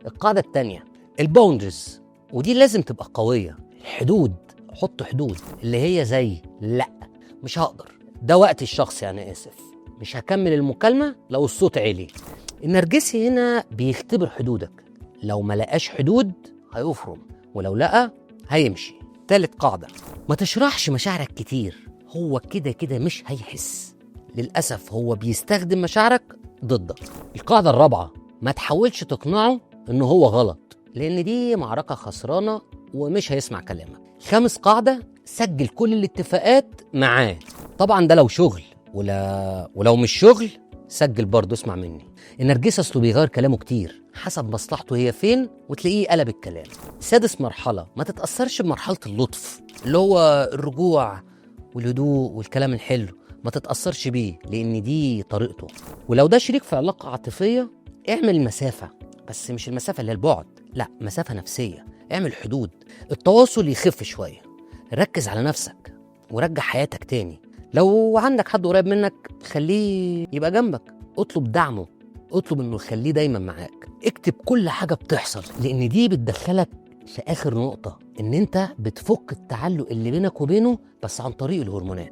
القاعدة الثانية ال boundaries، ودي لازم تبقى قويه. الحدود، حط حدود اللي هي زي لا مش هقدر، ده وقت الشخصي، انا اسف، مش هكمل المكالمة لو الصوت عالي. النرجسي هنا بيختبر حدودك، لو ما لقاش حدود هيفرم، ولو لقى هيمشي. تالت قاعدة، ما تشرحش مشاعرك كتير، هو كده كده مش هيحس، للأسف هو بيستخدم مشاعرك ضدك. القاعدة الرابعة، ما تحاولش تقنعه إن هو غلط، لأن دي معركة خسرانة ومش هيسمع كلامك. خامس قاعدة، سجل كل الاتفاقات معاه، طبعا ده لو شغل، ولا ولو مش شغل سجل برضه. اسمع مني، النرجسي اصله بيغير كلامه كتير حسب مصلحته هي فين، وتلاقيه قلب الكلام. سادس مرحلة، ما تتأثرش بمرحلة اللطف اللي هو الرجوع والهدوء والكلام الحلو، ما تتأثرش بيه لأن دي طريقته. ولو ده شريك في علاقة عاطفية، اعمل مسافة، بس مش المسافة اللي هي البعد، لا، مسافة نفسية، اعمل حدود. التواصل يخف شوية، ركز على نفسك ورجع حياتك تاني. لو عندك حد قريب منك خليه يبقى جنبك، اطلب دعمه، اطلب انه يخليه دايما معاك. اكتب كل حاجة بتحصل، لان دي بتدخلك في اخر نقطة، ان انت بتفك التعلق اللي بينك وبينه بس عن طريق الهرمونات.